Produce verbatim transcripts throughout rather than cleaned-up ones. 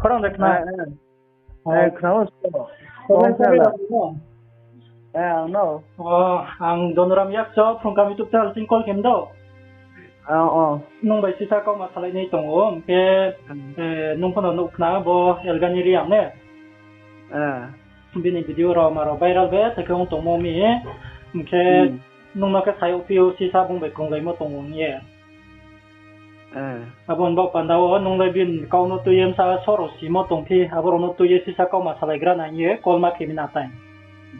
Khorang de khna. Eh, eh. Eh, khna o so. Ang no. O, ang Donoram Yakcho, Phrungkam YouTube channel sing call khe do. O, o. Nung bai sisa kauma salai nai tong ou, hing khe, eh, nung pho no nuh khna bo Elgani Reang ne. Eh. Bini video rao ma rao viral be, thai khe ong tongmo mi. Hing khe, hmm, nung no khe sai o phi ou sisa bung bai krunglaimo tong ou hing ye. Eh. Abo ni baoh panda wo nung le bini kau no tui ye bsa soro simo tong phi, abo rao no tui ye sisa kauma salaigra na hing ye call ma khe mi na tai.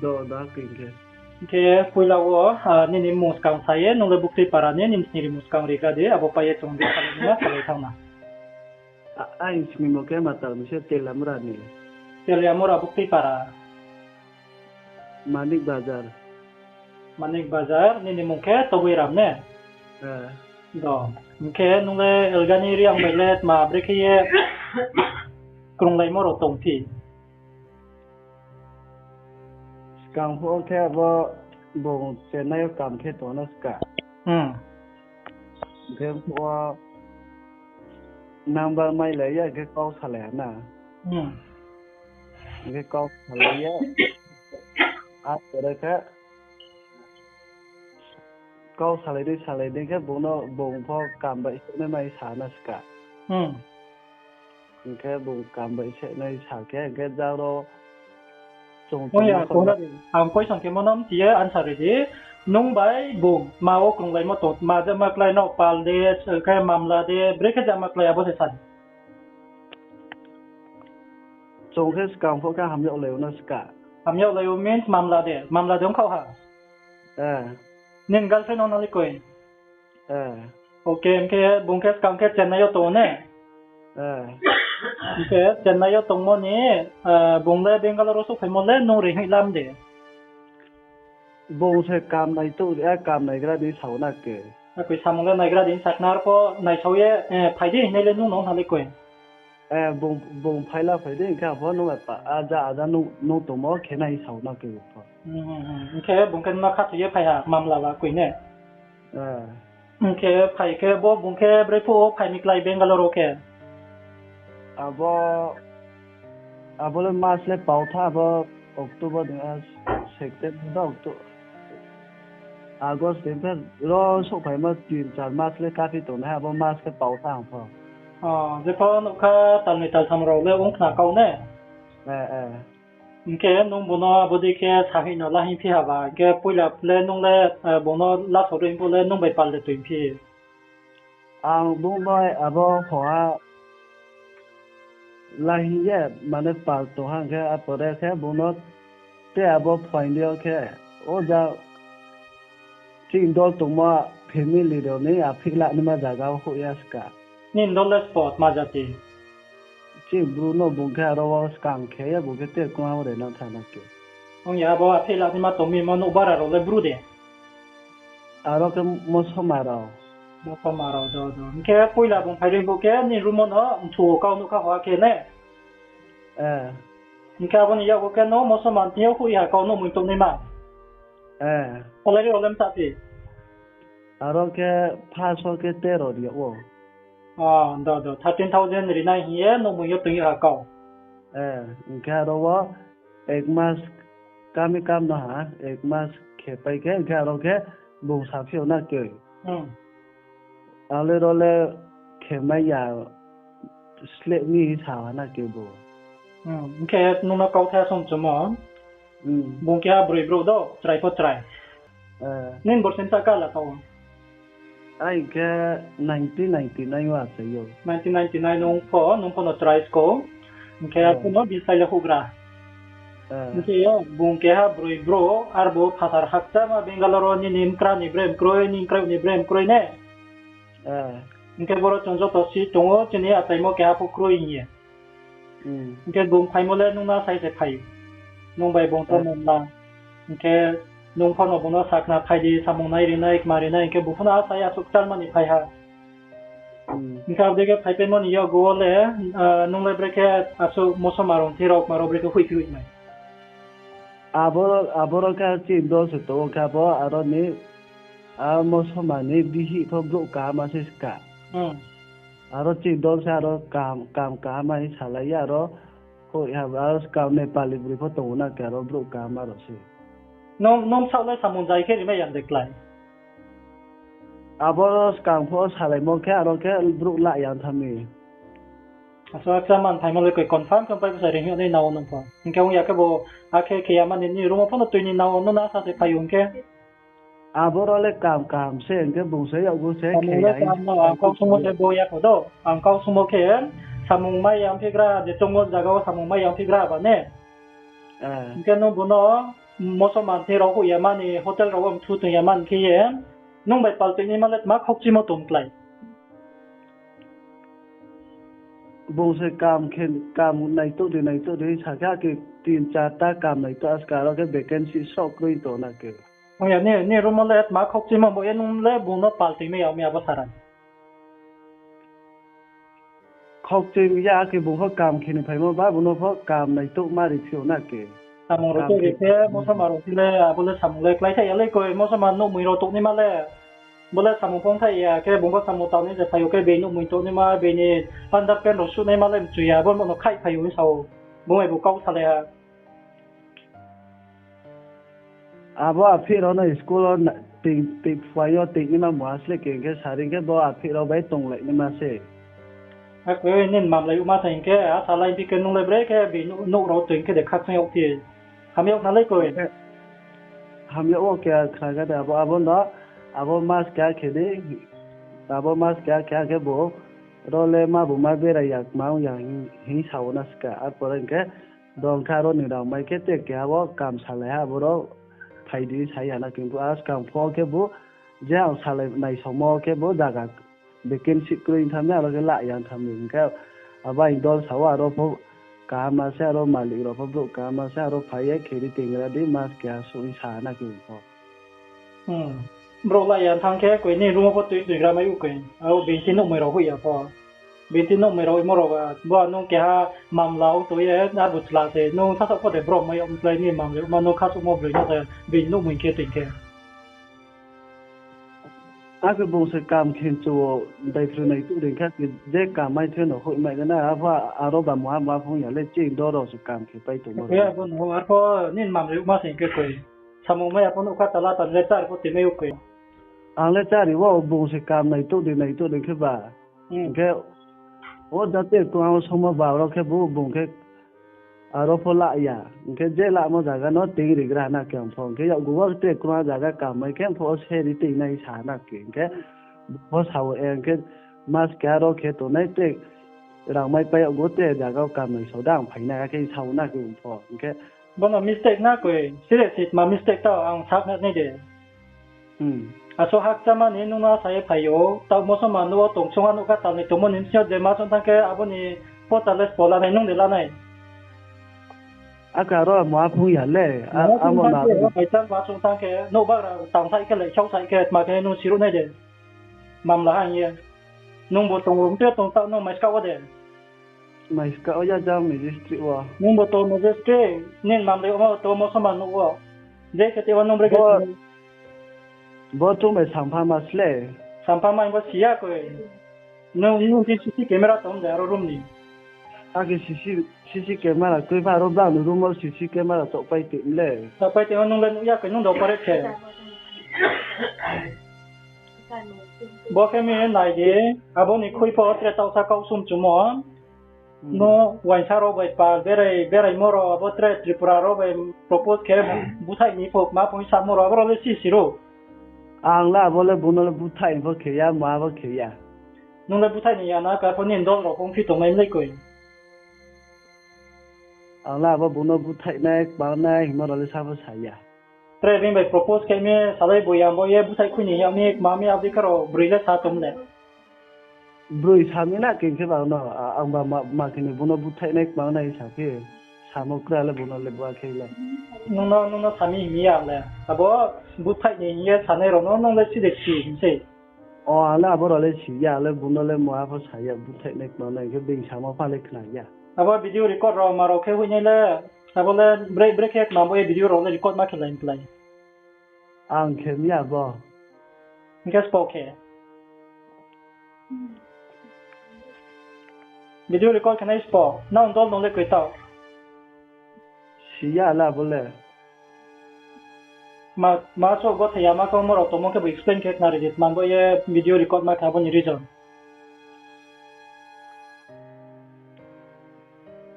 Do, do, hing khe. Hing khe poila wo, ah, nini mmung skang sa ye, nung le buktui para ni, nini sning ri mmung skang rigra di, abo pai ye chung di salai ni ma salai thanng na. A, aini sning mo khe ma tang mi se Teliamura ni. Teliamura buktui para. Manik Bazar. Manik Bazar, nini mmung khe Tobui Ram ne? Eh. Do. Hing khe nung le Elgani Reang bai le tma brekhe ye krunglaimo rao tong phi? Skang phuh khe abo bung Chennai yo kam khe tong na ska. Hmm. Hing khe phuh wo number mailai ya, hing khe kau salai ha na. Hmm. Hing khe kau salai ye. Apore khe kau salai dei salai dei khe bung no, bung pho kam bai se nai mai sa na ska. Hmm. Hing khe bung kam bai se nai sa khe, hing khe jang ro chung tongmo khe. Ang question khemo no mchi ye answer ri di. Nung bai bung ma wo krunglaimo tong, ma je ma klái no pal de, khe mamla de, brekhe je ma klái abo se sa di. Chung khe skang pho khe hamyag lai ou no ska. Hamyag lai ou means mamla de, mamla de ong khaoh ha. Eh. Nini girlfriend no nalai koi. Eh. Okay, hing khe bung khe skang khe Chennai yo tong ou ne? Eh. Hing khe Chennai yo tongmo ni, eh, bung le Bangalore wo souhphaimo le nung reinghoih lam de. Bung se kam nai tou, eh, kam naigra di sao na khe. Akoi samung le naigra di sakna arpho naisao ye, eh, phai di hingnai le nung no nalai koi. Eh, bung, bung phai la phai di, hing khe apho nung, aja, aja nung, nung tongmo khe nai sao na khe pho. Hmm, hmm, hmm. Hing khe bung khe nung no khathoi ye phai ha, mamla la koi ne? Eh. Hing khe phai khe bo bung khe brephuh wo phai mi klái Bangalore wo khe? Abo, abo le mas le pau tha, abo October ni, ah, September, Octo-, August ni phe ro souhphaimo tin char mas le kaphi tongnai, abo mas khe pau tha ang pho. O, jepho nouhkha talnoi taltham rao le ong khna kau ne? Eh, eh. Hing khe nung bung no abo dei khe sahing no lahing phi haba, hing khe poila le nung le, eh, bung no lasao ri phuh le nung bai pal de toi phi? Ang bung bai abo pho ha lahing ye, mane pal tong ha khe, apore khe bung no te abo phaing di yo khe, o ja chini dol tongmo family rao ni aphih la naima zaga wo houh ya ska. Nini dol le spot ma jati? Chini Bru no bung khe aro wo skang khe ye, bung khe te kma wo re nang tha na khe. Ong ya, abo aphih la naima tong mi mo nouh bara rao le Bru de? Aro khe Mosoma rao. Mosoma rao, do, do. Hing khe poila bung phai ri bo khe nini room wo no mthu kau nouhkha hoha khe ne? Eh. Hing khe abo ni yakgu khe no Mosoma ni thing yo hoih ha kau nouhmoi tongnaima. Eh. Salary rao le msa phi? Aro khe first wo khe tero ri yag ou. O, do, do, thirteen thousand rinai hing ye nouhmoi yo tong yag ha kau. Eh, hing khe aro wo ek mas kami kam no ha, ek mas khe pai khe, hing khe aro khe bung saphi yo na khe. Hmm. Ale ro le khemai ya sleh mi sa ha na khe bo. Hmm, hing khe nung no kauthai song chumo. Hmm. Bung keha broi brouh do, chrai pho chrai. Eh. Nini borsi bsa kala tao? Ai khe nineteen ninety-nine wo achai ou. Nineteen ninety-nine nung pho, nung pho no chrai skou. Hing khe, eh, pho no bislái le houhgra. Eh. Hing khe yo, bung keha broi brouh, arbo phathar hakchama Bangalore wo nini mkra ni bre mkroi, nini mkrai ni bre mkroi ne? Eh. Hing khe boro chung joto si tong ou, chini achaimo keha pho kroi hing ye. Hmm. Hing khe bung phaimo le nung no asai se phai. Nung bai bung to, eh, nung na. Hing khe nung pho no bung no sakna phai di, samung nai rinai, kma rinai, hing khe bung pho no asai asuh kchalma ni phai ha. Hmm. Hing khe abo dei khe phaipaimo ni yakgu wo le, ah, nung le brekhe asuh Mosoma rao thing rao kma rao brekhe hoihphi hoih nai? Abo, abo rao khe chini dol se tong ou khe abo aro ni, a Mosoma ni bihih pho brouh kaham se ska. Hmm. Aro chini dol se aro kam, kam kaham ma hing salai ya aro. Hoi ha, aro skang Nepali broi pho tong ou na khe aro brouh kaham ma rao se. Nung, nung bsaoh le samung zai khe rimai ya de klái. Abo skang pho salaimo khe aro khe brouh la ya tha mi. Asuh akhe man phaimo le koi confirm khe pai bsa ring yag nai nao nung pho. Hing khe ong ya khe bo akhe khe ya mani ni room wo pho no tui ni nao nung no asa se phai ou hing khe. Abo rao le kam kaham se, hing khe bung se yakgu se khe ya hing. Ang kau sumo le bo ya kho do. Ang kau sumo khe samung mai ya ongphi gra, je chongmo zaga wo samung mai ya ongphi gra ba ne. Hing khe nung bung no moso man thing rao hoih ya mani, hotel rao wo mthu tong ya mani khe ye, nung bai paltoinaima le tma khaukchimo tong klái. Bung se kam khe, kam naitouh di, naitouh di sa khe, akhe tin char ta kam naitouh, askar aro khe vacancy sroh kroi tong na khe. Ong ya, ni, ni room wo le tma khaukchimo bo ye nung le bung no paltoimai ya ong mi abo sarai. Khaukchoi ya, akhe bung pho kam khe ni phaimo ba, bung no pho kam naitouh ma ri phi ou na khe. Samung rao khe ri khe, moso ma rao khe le, abo le samung le kláithaih ya le koi, moso ma nuhmoi rao tongnaima le. Bo le samung phongthaih ya khe, bung pho samung tangnai je phai ou khe, bini nuhmoi tongnaima, bini underpant rao suhnaima le mchu ya, bo no khaih phai ou hing sa ou. Bung bai bu kau salai ha. Abo aphih rao no school wo na-, tei, tei phuaing yo tei naima mungha sle khe, hing khe sari khe bo aphih rao bai tonglai naima se. Akhe nini mamlai yagma sa hing khe, a salai phi khe nung le bre khe bini nouh, nouh rao toing khe de khakchang yag phi. Hamya khna le koi. Hamya wo khe khna ga de abo, abo no, abo mas keha khe di, abo mas keha khe, akhe bo, ro le ma bu ma berai ya, kma ong ya hing, hing sa ou na ska, arpor hing khe, dong khe aro ni rao mai khe te keha wo kam salai ha, abo ro phai di sa ya na khe, bo a skang pho khe bo, je ang salai naisaomo khe bo zaga vacancy kroi tham ya, aro khe la ya tham ni, hing khe abo aini dol sa ou, aro pho kaham ma se, aro malik rao pho brouh kaham ma se, aro phai ye khe ri tong ra di, mas keha suh hing sa na khe pho. Brouh la ya thanng khe koi ni room wo pho tui tui gra mai ou koi. Aro bini ti nuhmoi rao hoih ya pho. Bini ti nuhmoi rao imo rao ba, bo nung keha mamla ong tong ye, arbu chla se, nung sasaoh pho de brom mai yag klái ni mamla ma nung khasouhmo broi no se, bini nuhmoi khe tong khe. Akhe bung se kam khenchu wo daiphru naitouh dei kha, je kam mai the no hoih mai gana, apho aro ba mungha mungha phung ya le chini dol rao se kam khe pai tongmo. Abo no arpho nini mamla ma se hing khe koi. Samung mai ya pho nouhkha tala tani le chári pho toimai ou koi. Ang le chári wo bung se kam naitouh dei naitouh dei khe ba. Hing khe o jate kung ang somo ba ro khe bo bung khe aro pho la ya. Hing khe je lamo zaga no tei ri gra na khe ang pho. Hing khe yakgu wo tre krungha zaga kam mai khe ang pho o se ri tei nai sa na khe. Hing khe bo pho sa ou, e, hing khe mas keha ro khe tongnai tre rang mai pai yakgu tre zaga wo kam nai sao da ang phai nai, akhe sa ou na khe ang pho. Hing khe bo no mistake na koi, serious se tma mistake tao ang sak nai de. Aso hakchama ni nung no sa ye phai ou, taoh moso ma nuh wo tong song ha nuh kha tal ni tongmo ni bsing yo je ma song thanng khe abo ni pho tal le spo lanai nung de lanai. Akhe aro mungha phung ya le, amo na bai tal ma song thanng khe nouh bagra tang sai khe le, sau sai khe, tma khe nung siruh nai de. Mamla ha hing ye. Nung bo tong ou, mte tong taoh nung mai ska wo de. Mai ska wo ya jang magistrate wo. Nung bo to magistrate, nini mamlai wo ma to moso ma nuh wo. Je khe te wo nung bre khe. Bo chung bai sampha ma sle. Sampha ma bo si ya koi. Nung, nung ti C C camera tong de aro room ni. Akhe C C, C C camera kroi pha aro bang ni room wo C C camera chouhpai tong le. Chouhpai tong nung le nuh ya koi nung do pore khe. Bo khe mi nai di, abo ni khui pho tre taohsa kau sum chumo. No uaingsa rao bai pal berai, beraimo rao abo tre Tripura rao bai propose khe búthaih ni pho ma pho samo rao abo rao le si si rao. Ang le abo le bung no le búthaih ni pho khe ya, ma pho khe ya. Nung le búthaih ni ya na, ka pho nini dol rao pho ongphi tongmai mlei koi. Ang le abo bung no búthaihnai, kmangnai hingmo rao le sa pho sa ya. Tre bini bai propose khe mi, salai boi ang bo ye búthaih khui ni yag mi, kma mi abo dei khe rao broi le sa tong le. Broi sa mi na khe khe ba no, a-, ang ba ma, ma khe ni bung no búthaihnai, kmangnai sa phi, samo kra le bung no le bo akhe le. Nung no, nung no sa mi hing mi ya le. Abo búthaih ni hing ye sanai rao no, nung le si de si hing se. O, ang le abo rao le si ya, ang le bung no le ma pho sa ya, búthaihnai, kmangnai khe being samo pha le khna ya. Abo video record rao ma rao khe hoihnai le, abo le bre, bre khe kma bo ye video rao le record ma khe lai klái. Ang khe mi ya bo. Hing khe spo khe. Video record khe nai spo, nang dol nung le koi tau. Si ya la bo le. Ma, ma so gothe ya ma kau mo rao tongmo khe bo explain khe khnari di, tma bo ye video record ma khe abo ni reason.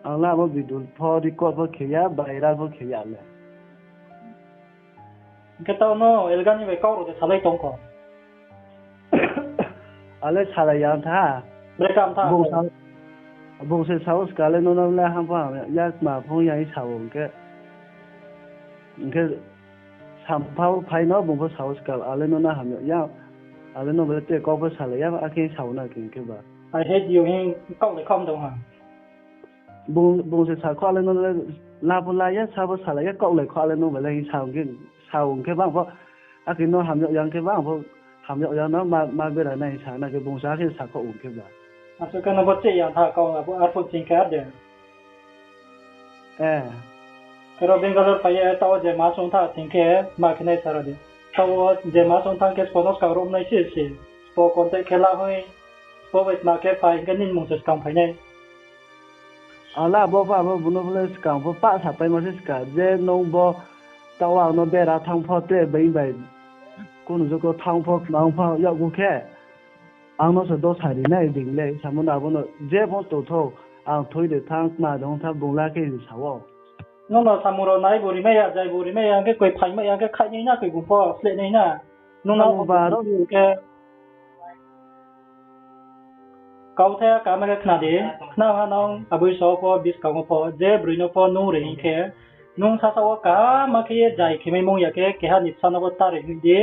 Ang la bo video pho record pho khe ya, viral pho khe ya le. Hing khe tau no elga ni bai kau rao de salai tong kho. Ale salai ya tha. Brekhe tha. Bung sa, bung se sao ska le nono le ham pho ham ya, ya tma phung ya hing sao hing khe. Hing khe sampha phai no bung pho sao ska, ale nono ham ya, ale no bele te kau pho salai ya, akhe sao na khe hing khe ba. I hate you hing kaoh le kham tong ha. Bung, bung se sa kho, ale no le la pho la ya, sa pho salai ya, kaoh le kho, ale no bele hing sa hing khe, sa hing khe bang pho, akhe no ham yag yang khe bang pho, ham yag yang no ma, ma bera nai sa na khe bung sa khe sa kho hing khe ba. Asuh khe no bo che ya tha kau, abo arphuh ching khe ar de. Eh. Khe ro Bangalore phai ye, tao je ma song tha ching khe, ma khe nai sa ra di. Tao je ma song tha khe spo no skang rom nai se se. Spo contact khe la hoi. Spo bai tma khe phai hing khe nini mung se skang phai nai. Ala bo pha bo bung no bole skang pho pah sapaimo se ska. Je nung bo tao ang no bera thanng pho tre being bai. Kunu joko thanng pho, kmang pho, yakgu khe. Ang no se dosa ri nai ding le, samo no abo no je pho tongthou, ang thoi de thanng, kma de ong thanng, bung la khe hing sa ou. Nung no samung rao nai bo rimai ya, jai bo rimai ya, hing khe koi phaimai ya, hing khe khaih nai na, koi bung pho sleh nai na. Nung no ba ro khe kauthai kaham khe khna di, khna ha nung aboi sa pho, buskang wo pho, je broi no pho nung ri hing khe, nung sasaoh wo kaham khe ye jai khe maimung ya khe, keha ni bsa no pho ta ri hoih di.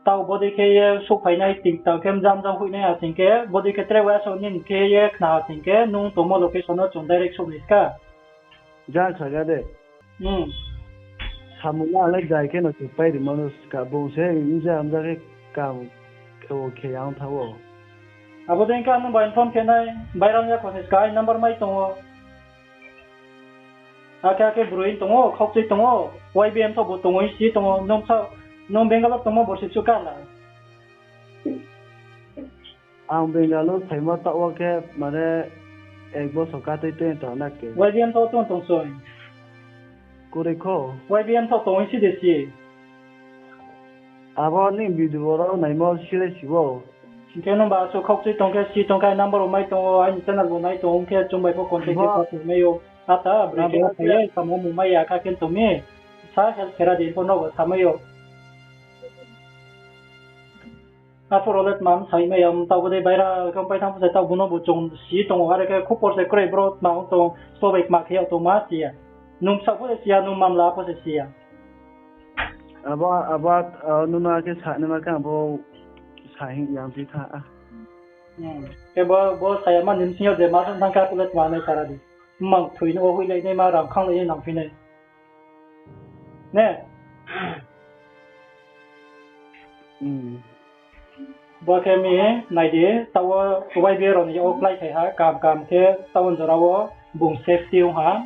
Tao bodei khe ye souhphai nai, ting tang khe mjam jam hoih nai ha sing khe, bodei khe tre waiha so nini khe ye khna ha sing khe, nung tongmo location no chung direct souh nai ska. Ja kha ga de. Hmm. Samung no le jai khe no se pai rimo no ska, bung se mja mja khe kam khe o khe yang thanng ou. Abo dei khe ang nung bai inform khe nai, bai rang ya kho se ska, ai number mai tong ou. Akhe akhe broi tong ou, khaukchui tong ou, Y B M tho bo tong ou, si tong ou, nung sa, nung Bangalore tongmo borsi bsuh kala. Ang Bangalore phaimo taoh wo khe mane ek bosor katui tui tong na khe. Y B M tho tong tong soi. Kore kho. Y B M tho tong si de si. Abo ni video rao naimo si le si ou. Hing khe nung ba asuh khaukchui tong khe si tong khe number bo mai tong ou, aini channel bo nai tong ou, hing khe chung bai pho contact khe phaimai ou. Ata broi khe phai ye, samo mung mai ya kha khe tong mi. Sa help khe ra di pho no bo samai ou. Arphuh rao le tma msaimai ya, mtao bo dei viral khe pai thanng pho se tao bo no bo chung si tong ou, are khe khupor se kroi bro tma ong tong, sbo bai kma khe yag tongma si ya. Nung bsaoh pho se si ya, nung mamla pho se si ya. Abo, abo, nung no akhe sa naima khe ang bo sa hing yang phi tha. Khe bo, bo sa ya ma ni bsing yo je ma song thanng khe arphuh le tma nai sa ra di. Mmang thoi no hoihlai naima, rang khanglai ye nangphi nai. Ne? Bo khe mi nai di, taoh wo Y B A rao ni yag wo kláiphai ha, kaham kaham khe taoh wo jora wo bung safety ong ha.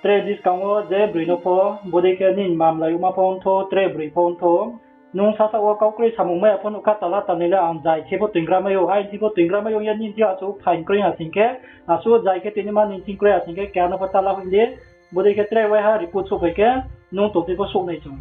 Tre buskang wo je broi no pho, bodei khe nini mamlai yagma pho ongthou, tre broi pho ongthou. Nung sasaoh wo kaukroi samung mai ya pho nuh kha, tala tanoi le ang jai khe pho toinggra mai ou, aini thing pho toinggra mai ou, ya nini thing asuh phaing kroi ha sing khe, asuh jai khe tini ma nini thing kroi ha sing khe, keha no pho tala hoih di, bodei khe tre waiha report souhphai khe, nung tongthai pho souh nai chung.